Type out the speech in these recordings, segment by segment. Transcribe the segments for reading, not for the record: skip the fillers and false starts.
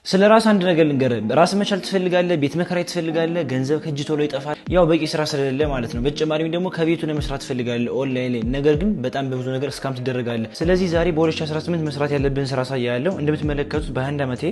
ስለ ራስ አንድ ነገር ልንገርህ። ራስ መቻል ትፈልጋለህ፣ ቤት መከራየት ትፈልጋለህ፣ ገንዘብ ከእጅ ቶሎ ይጠፋል፣ ያው በቂ ስራ ስለሌለ ማለት ነው። በተጨማሪም ደግሞ ከቤቱ ለመስራት ትፈልጋለህ ኦንላይን ላይ፣ ነገር ግን በጣም በብዙ ነገር scam ትደረጋለህ። ስለዚህ ዛሬ በ2018 መስራት ያለብን ስራ አሳያለሁ። እንደምትመለከቱት በ21 ዓመቴ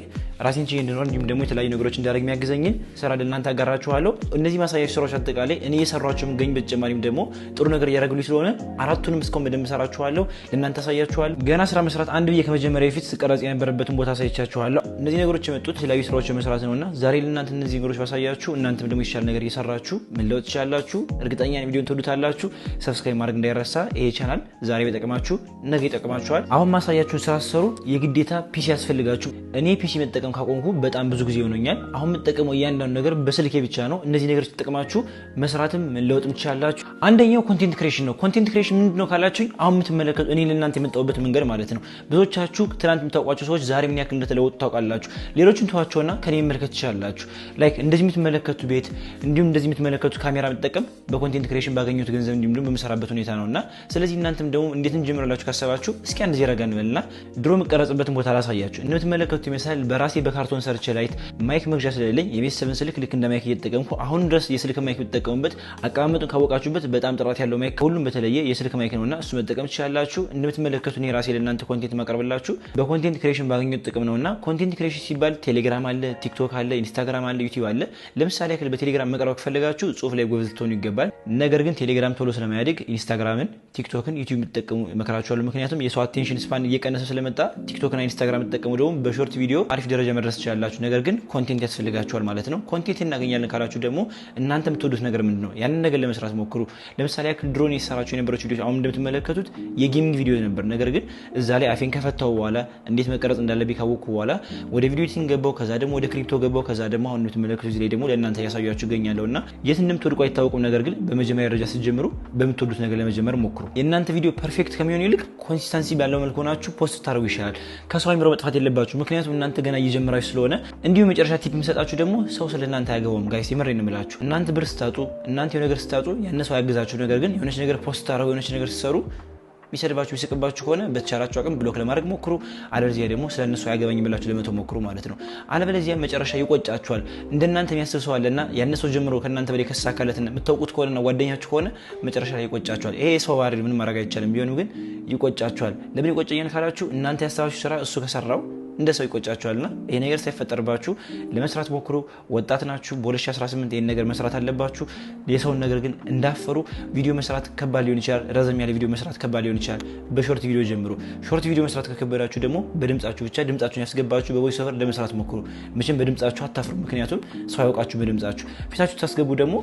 ራሴን ችዬ እንድኖር እንዲሁም ደግሞ የተለያዩ ነገሮች እንዳደርግ የሚያግዘኝን ስራ ለእናንተ አጋራችኋለሁ። እነዚህ ማሳያዎች ስራዎች አጠቃላይ እኔ እየሰሯቸው የምገኝ በተጨማሪም ደግሞ ጥሩ ነገር እያደረጉልኝ ስለሆነ አራቱንም እስካሁን በደንብ እሰራችኋለሁ፣ ለእናንተ አሳያችኋለሁ። ገና ስራ መስራት አንድ ብዬ ከመጀመሪያ በፊት ስቀረጽ የነበረበትን ቦታ አሳይቻችኋለሁ። እነዚህ ነገሮች የመጡት የተለያዩ ስራዎች መስራት ነውና ዛሬ ለእናንተ እነዚህ ነገሮች ባሳያችሁ እናንተም ደግሞ የተሻለ ነገር እየሰራችሁ መለወጥ ትችላላችሁ። እርግጠኛ ነኝ ቪዲዮን ትወዱታላችሁ። Subscribe ማድረግ እንዳይረሳ። ይሄ ቻናል ዛሬ ቢጠቅማችሁ ነገ ይጠቅማችኋል። አሁን ማሳያችሁን ስራ ስትሰሩ የግዴታ PC ያስፈልጋችሁ። እኔ PC መጠቀም ካቆምኩ በጣም ብዙ ጊዜ ሆኖኛል። አሁን የምጠቀመው እያንዳንዱ ነገር በስልኬ ብቻ ነው። እነዚህ ነገሮች ተጠቅማችሁ መስራትም መለወጥም ትችላላችሁ። አንደኛው content creation ነው። Content creation ምንድነው ካላችሁኝ አሁን የምትመለከቱ እኔ ለእናንተ የመጣሁበት መንገድ ማለት ነው። ብዙዎቻችሁ ትናንት የምታውቋቸው ሰዎች ዛሬ ምን ያክል እንደተለወጡ ታውቃላችሁ። ሌሎችን ተዋቸውና ከኔ መመልከት ትችላላችሁ። Like እንደዚህ የምትመለከቱ ቤት እንዲሁም እንደዚህ የምትመለከቱ ካሜራ የምጠቀም በ content creation ባገኘሁት ገንዘብ እንዲሁም ደግሞ በምሰራበት ሁኔታ ነውና፣ ስለዚህ እናንተም ደግሞ እንዴት እንጀምራላችሁ ካሰባችሁ እስኪ አንድ ዜራ ጋር እንበልና ድሮ የምቀረጽበትን ቦታ ላሳያችሁ። እንደምትመለከቱት ይመስላል በራሴ በካርቶን ሰርቼ light mic መግዣ ስለሌለኝ የቤተሰብን ስልክ ልክ እንደ mic እየተጠቀምኩ አሁን ድረስ የስልክ mic ብትጠቀሙበት አቀማመጡን ካወቃችሁበት በጣም ጥራት ያለው mic ከሁሉም በተለየ የስልክ mic ነውና እሱ መጠቀም ትችላላችሁ። እንደምትመለከቱት እኔ ራሴ ለእናንተ content ማቀርብላችሁ በ content creation ባገኘሁት ጥቅም ነውና፣ content creation ሲባል ቴሌግራም አለ፣ ቲክቶክ አለ፣ ኢንስታግራም አለ፣ ዩቲዩብ አለ። ለምሳሌ ያክል በቴሌግራም መቅረብ ከፈለጋችሁ ጽሁፍ ላይ ጎበዝ ልትሆኑ ይገባል። ነገር ግን ቴሌግራም ቶሎ ስለማያድግ ኢንስታግራምን፣ ቲክቶክን፣ ዩቲዩብ የምትጠቀሙ እመክራችኋለሁ። ምክንያቱም የሰው attention span እየቀነሰ ስለመጣ ቲክቶክና ኢንስታግራም የምትጠቀሙ ደግሞ በ short video አሪፍ ደረጃ መድረስ ትችላላችሁ። ነገር ግን content ያስፈልጋችኋል ማለት ነው። Content እናገኛለን ካላችሁ ደግሞ እናንተ የምትወዱት ነገር ምንድን ነው? ያንን ነገር ለመስራት ሞክሩ። ለምሳሌ ያክል ድሮን የሰራችሁ የነበረች ቪዲዮ አሁን እንደምትመለከቱት የ gaming ቪዲዮ ነበር። ነገር ግን እዛ ላይ አፌን ከፈታው በኋላ እንዴት መቀረጽ እንዳለብኝ ካወቅኩ በኋላ ወደ video editing ገባው። ከዛ ደግሞ ወደ crypto ገባው። ከዛ ደግሞ አሁን እንደምትመለከቱት እዚህ ላይ ደግሞ ለእናንተ እያሳያችሁ እገኛለሁ እና የት እንደምትወድቁ አይታወቁም። ነገር ግን በመጀመሪያ ደረጃ ስትጀምሩ በምትወዱት ነገር ለመጀመር ሞክሩ። የእናንተ ቪዲዮ perfect ከሚሆን ይልቅ consistency ባለው መልኩ ሆናችሁ post ታደርጉ ይሻላል። ከሰው አይምሮ መጥፋት የለባችሁ፣ ምክንያቱም እናንተ ገና እየጀመራችሁ ስለሆነ። እንዲሁም መጨረሻ tip የምሰጣችሁ ደግሞ ሰው ስለ እናንተ አያገባውም guys፣ የምሬን ነው የምላችሁ። እናንተ ብር ስታጡ፣ እናንተ የሆነ ነገር ስታጡ ያን ሰው አያግዛችሁ። ነገር ግን የሆነች ነገር post ታደርጉ፣ የሆነች ነገር ስትሰሩ የሚሰድባችሁ የሚስቅባችሁ ከሆነ በተቻላችሁ አቅም block ለማድረግ ሞክሩ። አለበለዚያ ደግሞ ስለ እነሱ አያገባኝም ብላችሁ ለመተው ሞክሩ ማለት ነው። አለበለዚያ መጨረሻ ይቆጫችኋል። እንደናንተ የሚያስብ ሰው አለና ያን ሰው ጀምሮ ከእናንተ በላይ ከተሳካለትና የምታውቁት ከሆነና ጓደኛችሁ ከሆነ መጨረሻ ላይ ይቆጫችኋል። ይሄ የሰው ባህሪ ምንም ማድረግ አይቻልም። ቢሆንም ግን ይቆጫችኋል። ለምን ይቆጨኛል ካላችሁ እናንተ ያሰባችሁ ስራ እሱ ከሰራው እንደ ሰው ይቆጫችኋልና ይሄ ነገር ሳይፈጠርባችሁ ለመስራት ሞክሩ። ወጣት ናችሁ። በ2018 ይሄን ነገር መስራት አለባችሁ። የሰውን ነገር ግን እንዳፈሩ። ቪዲዮ መስራት ከባድ ሊሆን ይችላል። ረዘም ያለ ቪዲዮ መስራት ከባድ ሊሆን ይችላል። በ short video ጀምሩ። Short video መስራት ከከበዳችሁ ደግሞ በድምጻችሁ ብቻ ድምጻችሁን ያስገባችሁ በ voice over ለመስራት ሞክሩ። መቼም በድምጻችሁ አታፍሩ። ምክንያቱም ሰው ያውቃችሁ በድምጻችሁ። ፊታችሁ ታስገቡ ደግሞ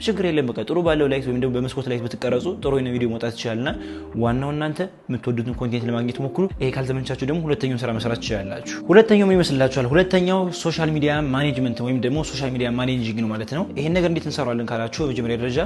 ችግር የለም። በቃ ጥሩ ባለው light ወይም ደግሞ በመስኮት light ብትቀረጹ ጥሩ የሆነ ቪዲዮ መውጣት ይችላልና ዋናው እናንተ የምትወዱትን content ለማግኘት ሞክሩ። ይሄ ካልተመቻችሁ ደግሞ ሁለተኛውን ስራ መስራት ትችላላችሁ። ሁለተኛው ምን ይመስላችኋል? ሁለተኛው social media management ወይም ደግሞ social media managing ነው ማለት ነው። ይሄን ነገር እንዴት እንሰራዋለን ካላችሁ በመጀመሪያ ደረጃ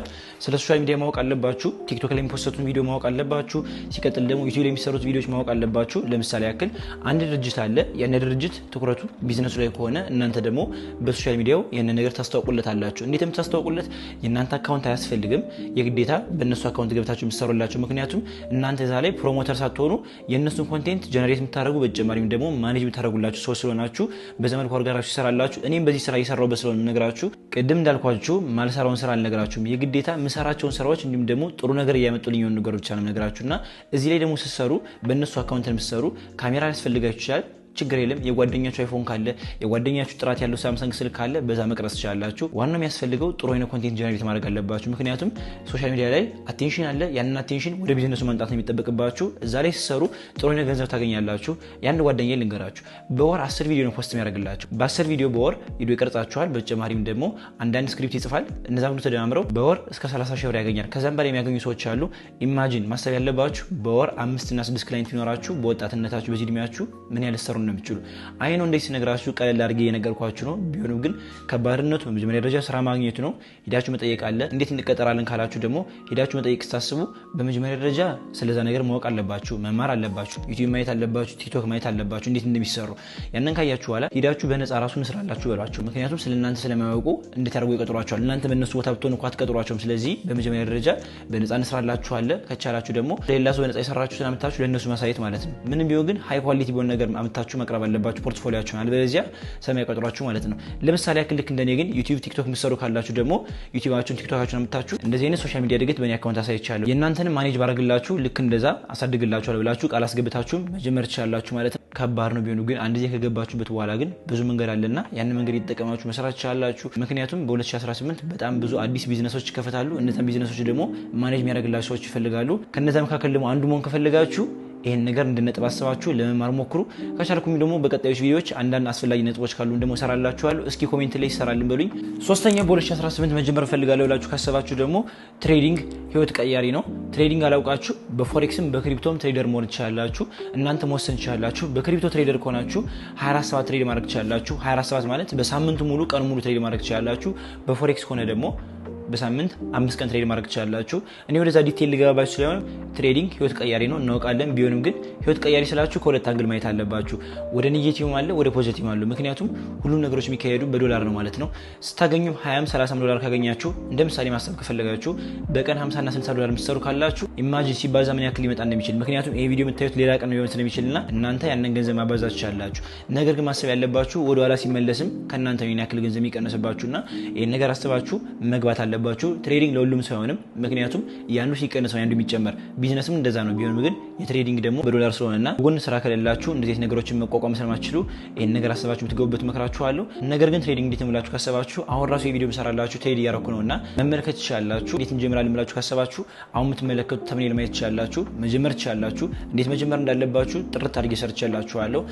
ስለ social media ማወቅ አለባችሁ። ቲክቶክ ላይ የሚ post ቱን ቪዲዮ ማወቅ አለባችሁ። ሲቀጥል ደግሞ ዩቲዩብ ላይ የሚሰሩት ቪዲዮዎች ማወቅ አለባችሁ። ለምሳሌ ያክል አንድ ድርጅት አለ። ያን ድርጅት ትኩረቱ ቢዝነሱ ላይ ከሆነ እናንተ ደግሞ በ social media ው ያን ነገር ታስተዋውቁለታላችሁ። እንዴት የምታስተዋውቁለት? የእናንተ account አያስፈልግም። የግዴታ በእነሱ account ገብታችሁ የምትሰሩላቸው። ምክንያቱም እናንተ እዛ ላይ promoter ሳትሆኑ የእነሱን content generate የምታደርጉ በተጨማሪም ደግሞ manage የምታደርጉላችሁ ሰዎች ስለሆናችሁ በዛ መልኩ አድርጋችሁ ይሰራላችሁ። እኔም በዚህ ስራ እየሰራሁበት ስለሆነ የምነግራችሁ፣ ቅድም እንዳልኳችሁ ማልሰራውን ስራ አልነግራችሁም። የግዴታ የምሰራቸውን ስራዎች እንዲሁም ደግሞ ጥሩ ነገር እያመጡልኝ የሆኑ ነገሮች ብቻ ነው የምነግራችሁ እና እዚህ ላይ ደግሞ ስትሰሩ በእነሱ account የምትሰሩ ካሜራ ሊያስፈልጋችሁ ይችላል። ችግር የለም። የጓደኛችሁ አይፎን ካለ፣ የጓደኛችሁ ጥራት ያለው ሳምሰንግ ስልክ ካለ በዛ መቅረጽ ትችላላችሁ። ዋናው የሚያስፈልገው ጥሩ የሆነ content generate ማድረግ አለባችሁ። ምክንያቱም social media ላይ attention አለ። ያንን attention ወደ ቢዝነሱ ማምጣት ነው የሚጠበቅባችሁ። እዛ ላይ ስትሰሩ ጥሩ የሆነ ገንዘብ ታገኛላችሁ። የአንድ ጓደኛ ልንገራችሁ፣ በወር 10 ቪዲዮ ነው post የሚያደርግላችሁ። በ10 ቪዲዮ በወር ቪዲዮ ይቀርጻችኋል። በተጨማሪም ደግሞ አንዳንድ script ይጽፋል። እነዛ ሁሉ ተደማምረው በወር እስከ 30 ሺህ ብር ያገኛል። ከዛም በላይ የሚያገኙ ሰዎች አሉ። Imagine ማሰብ ያለባችሁ በወር አምስት እና ስድስት client ቢኖራችሁ በወጣትነታችሁ በዚህ እድሜያችሁ ምን ያህል ሰሩ እንደምትችሉ። አይ ነው እንደዚህ ስነግራችሁ ቀለል አድርጌ የነገርኳችሁ ነው። ቢሆንም ግን ከባድነቱ በመጀመሪያ ደረጃ ስራ ማግኘቱ ነው። ሄዳችሁ መጠየቅ አለ። እንዴት እንቀጠራለን ካላችሁ ደግሞ ሄዳችሁ መጠየቅ ስታስቡ በመጀመሪያ ደረጃ ስለዛ ነገር ማወቅ አለባችሁ፣ መማር አለባችሁ፣ ዩቲዩብ ማየት አለባችሁ፣ ቲክቶክ ማየት አለባችሁ፣ እንዴት እንደሚሰሩ። ያንን ካያችሁ በኋላ ሄዳችሁ በነፃ ራሱ እንስራላችሁ በሏቸው። ምክንያቱም ስለ እናንተ ስለማያውቁ እንዴት አድርገው ይቀጥሯቸዋል? እናንተ በእነሱ ቦታ ብትሆኑ እኮ አትቀጥሯቸውም። ስለዚህ በመጀመሪያ ደረጃ በነፃ እንስራላችሁ አለ። ከቻላችሁ ደግሞ ሌላ ሰው በነፃ የሰራችሁትን አምጥታችሁ ለእነሱ ማሳየት ማለት ነው። ምንም ቢሆን ግን high quality ቢሆን ነገር አምጥታችሁ አምጥታችሁ መቅረብ አለባችሁ portfolio ኣችሁን፣ አለበለዚያ ስለማይቀጥሯችሁ ማለት ነው። ለምሳሌ ያክል ልክ እንደኔ ግን ዩቲዩብ፣ ቲክቶክ የምትሰሩ ካላችሁ ደግሞ ዩቲዩባችሁን ቲክቶካችሁን አምጥታችሁ እንደዚህ አይነት social media እድገት በእኔ account አሳይቻለሁ፣ የእናንተንም manage ባረግላችሁ ልክ እንደዛ አሳድግላችኋል ብላችሁ ቃል አስገብታችሁም መጀመር ትችላላችሁ ማለት ነው። ከባድ ነው ቢሆኑ ግን አንድ ጊዜ ከገባችሁበት በኋላ ግን ብዙ መንገድ አለና ያንን መንገድ እየተጠቀማችሁ መስራት ትችላላችሁ። ምክንያቱም በ2018 በጣም ብዙ አዲስ ቢዝነሶች ይከፈታሉ። እነዛን ቢዝነሶች ደግሞ manage የሚያደርግላችሁ ሰዎች ይፈልጋሉ። ከነዛ መካከል ደግሞ አንዱ መሆን ከፈለጋችሁ ይህን ነገር እንደ ነጥብ አስባችሁ ለመማር ሞክሩ። ከቻልኩም ደግሞ በቀጣዮች ቪዲዮዎች አንዳንድ አስፈላጊ ነጥቦች ካሉ ደግሞ እሰራላችኋለሁ። እስኪ comment ላይ ይሰራልን በሉኝ። ሶስተኛው በ2018 መጀመር እፈልጋለሁ ብላችሁ ካሰባችሁ ደግሞ trading ህይወት ቀያሪ ነው። Trading አላውቃችሁ በፎሬክስም በክሪፕቶም ትሬደር መሆን ትችላላችሁ። እናንተ መወሰን ትችላላችሁ። በ crypto trader ከሆናችሁ 24/7 trade ማድረግ ትችላላችሁ። 24/7 ማለት በሳምንቱ ሙሉ ቀኑ ሙሉ trade ማድረግ ትችላላችሁ። በ forex ከሆነ ደግሞ በሳምንት 5 ቀን trade ማድረግ ትችላላችሁ። እኔ ወደዛ detail ልገባባችሁ ስለሆነ trading ህይወት ቀያሪ ነው እናውቃለን። ቢሆንም ግን ህይወት ቀያሪ ስላችሁ ከሁለት angle ማየት አለባችሁ። ወደ negative ም አለ፣ ወደ positive አለ። ምክንያቱም ሁሉም ነገሮች የሚካሄዱ በዶላር ነው ማለት ነው። ስታገኙ 20 30 ዶላር ካገኛችሁ እንደ ምሳሌ ማሰብ ከፈለጋችሁ በቀን 50 እና 60 ዶላር የምትሰሩ ካላችሁ imagine ሲባዛ ምን ያክል ሊመጣ እንደሚችል። ምክንያቱም ይሄ ቪዲዮ የምታዩት ሌላ ቀን ሊሆን ስለሚችልና እናንተ ያንን ገንዘብ ማባዛት ትችላላችሁ። ነገር ግን ማሰብ ያለባችሁ ወደ ኋላ ሲመለስም ከእናንተ ምን ያክል ገንዘብ የሚቀንስባችሁና ይሄን ነገር አስባችሁ መግባት አለባችሁ። Trading ለሁሉም ሰው አይሆንም። ምክንያቱም ያንዱ ሲቀንስ ነው ያንዱ የሚጨመር። ቢዝነስም እንደዛ ነው። ቢሆንም ግን የ trading ደግሞ በዶላር ስለሆነና ጎን ስራ ከሌላችሁ እንደዚህ ነገሮችን መቋቋም ስለማትችሉ ይሄን ነገር አስባችሁ ብትገቡበት እመክራችኋለሁ። ነገር ግን trading እንዴት ነው ብላችሁ ካሰባችሁ አሁን ራሱ የቪዲዮ ብሰራላችሁ trade እያረኩ ነውና መመልከት ትችላላችሁ። እንዴት እንጀምራለን ብላችሁ ካሰባችሁ አሁን የምትመለከቱት thumbnail ማየት ትችላላችሁ፣ መጀመር ትችላላችሁ። እንዴት መጀመር እንዳለባችሁ ጥርት አድርጌ ሰርቼላችኋለሁ።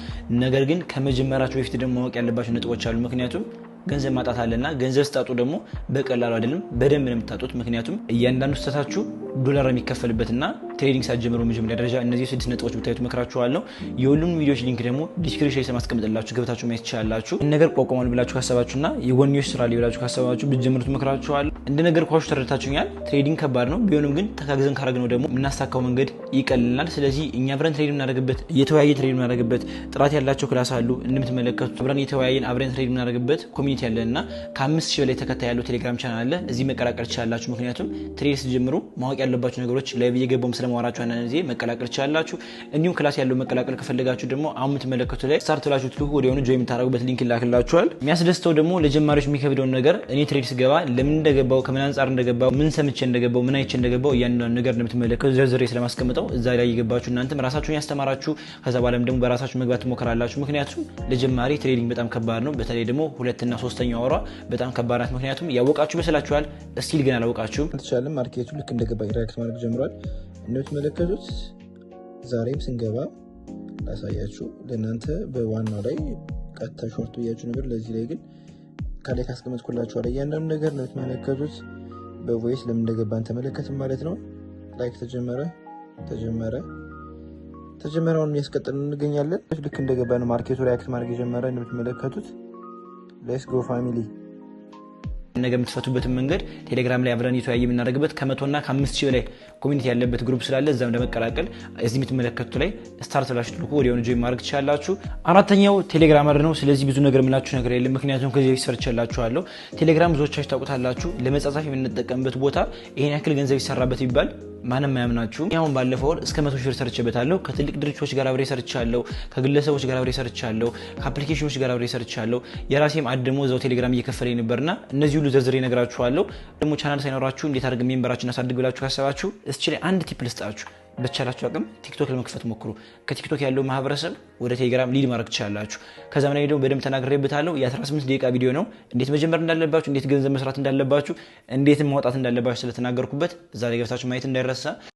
ነገር ግን ከመጀመራችሁ በፊት ደግሞ ማወቅ ያለባችሁ ነጥቦች አሉ። ምክንያቱም ገንዘብ ማጣት አለና ገንዘብ ስታጡ ደግሞ በቀላሉ አይደለም፣ በደንብ ነው የምታጡት። ምክንያቱም እያንዳንዱ ስህተታችሁ ዶላር የሚከፈልበትና trading ሳትጀምሩ መጀመሪያ ደረጃ እነዚህ 6 ነጥቦች ብታዩት እመክራችኋለሁ። የሁሉም ቪዲዮዎች link ደግሞ description ላይ ስለማስቀምጥላችሁ ገብታችሁ ማየት ትችላላችሁ። ነገር ቋቋማል ብላችሁ ካሰባችሁና የጎንዮሽ ስራ ላይ ብላችሁ ካሰባችሁ ብትጀምሩት እመክራችኋለሁ። እንደነገርኳችሁ ተረድታችሁኛል። Trading ከባድ ነው ቢሆንም ግን ተጋግዘን ካረግነው ደግሞ የምናሳካው መንገድ ይቀልልናል። ስለዚህ እኛ አብረን trade የምናደርግበት እየተወያየን trade የምናደርግበት ጥራት ያላቸው class አሉ እንደምትመለከቱት አብረን እየተወያየን አብረን trade የምናደርግበት community ያለንና ከ5000 በላይ ተከታይ ያለው ቴሌግራም ቻናል አለ። እዚህ መቀላቀል ትችላላችሁ። ምክንያቱም trade ስትጀምሩ ማወቅ ያለባችሁ ነገሮች live እየገባሁም ስለማወራችሁ አንዳንድ ጊዜ መቀላቀል ትችላላችሁ። እንዲሁም class ያለው መቀላቀል ከፈለጋችሁ ደግሞ አሁን የምትመለከቱት ላይ start ብላችሁ ትልኩ ወዲያውኑ join የምታደርጉበት link ይላክላችኋል። የሚያስደስተው ደግሞ ለጀማሪዎች የሚከብደውን ነገር እኔ trade ስገባ ለምን እንደገባው፣ ከምን አንጻር እንደገባው፣ ምን ሰምቼ እንደገባው፣ ምን አይቼ እንደገባው እያንዳንዱ ነገር እንደምትመለከቱ ዘርዝሬ ስለማስቀምጠው እዛ ላይ እየገባችሁ እናንተም ራሳችሁን ያስተማራችሁ ከዛ በኋላም ደግሞ በራሳችሁ መግባት ትሞክራላችሁ። ምክንያቱም ለጀማሪ trading በጣም ከባድ ነው። በተለይ ደግሞ ሁለትና ሶስተኛው ወሯ በጣም ከባድ ናት። ምክንያቱም ያወቃችሁ ይመስላችኋል፣ still ግን አላወቃችሁም። አልተቻለም። Market ኡ ልክ እንደገባ react ማድረግ ጀምሯል። እንደምትመለከቱት ዛሬም ስንገባ ላሳያችሁ ለእናንተ በዋናው ላይ ቀጥታ short ብያችሁ ነበር። ለዚህ ላይ ግን ከላይ ካስቀመጥኩላችሁ አለ እያንዳንዱ ነገር እንደምትመለከቱት በ voice ለምን እንደገባን ተመለከትን ማለት ነው። Like ተጀመረ አሁን እያስቀጠልን እንገኛለን። ልክ እንደገባ ነው market ኡ react ማድረግ የጀመረ እንደምትመለከቱት። Let's go family። ነገር የምትፈቱበትን መንገድ ቴሌግራም ላይ አብረን የተወያየ የምናደርግበት ከ100 እና ከ5000 በላይ community ያለበት group ስላለ እዛም ለመቀላቀል እዚህ የምትመለከቱት ላይ start ብላችሁ ትልኩ ወዲያውኑ join ማድረግ ትችላላችሁ። አራተኛው ቴሌግራም ነው። ስለዚህ ብዙ ነገር የምላችሁ ነገር የለም፣ ምክንያቱም ከዚህ በፊት ሰርቼላችኋለሁ። ቴሌግራም ብዙዎቻችሁ ታውቁታላችሁ። ለመጻጻፍ የምንጠቀምበት ቦታ ይሄን ያክል ገንዘብ ይሰራበት ይባል ማንም አያምናችሁም። አሁን ባለፈው ወር እስከ 100 ሺህ ብር ሰርቼበታለሁ። ከትልቅ ድርጅቶች ጋር አብሬ ሰርቻለሁ። ከግለሰቦች ጋር አብሬ ሰርቻለሁ። ከ application ኖች ጋር አብሬ ሰርቻለሁ። የራሴም ad ደግሞ እዛው ቴሌግራም እየከፈለኝ ነበርና እነዚህ ሁሉ ዘርዝሬ እነግራችኋለሁ። ደግሞ ቻናል ሳይኖራችሁ እንዴት አድርገን member ኣችሁን አሳድግ ብላችሁ ካሰባችሁ እስቺ ላይ አንድ tip ልስጣችሁ። በቻላችሁ አቅም ቲክቶክ ለመክፈት ሞክሩ። ከቲክቶክ ያለው ማህበረሰብ ወደ ቴሌግራም lead ማድረግ ትችላላችሁ። ከዛም ላይ ደግሞ በደንብ ተናግሬበታለሁ። የ18 ደቂቃ ቪዲዮ ነው። እንዴት መጀመር እንዳለባችሁ፣ እንዴት ገንዘብ መስራት እንዳለባችሁ፣ እንዴት ማውጣት እንዳለባችሁ ስለተናገርኩበት እዛ ላይ ገብታችሁ ማየት እንዳይረሳ።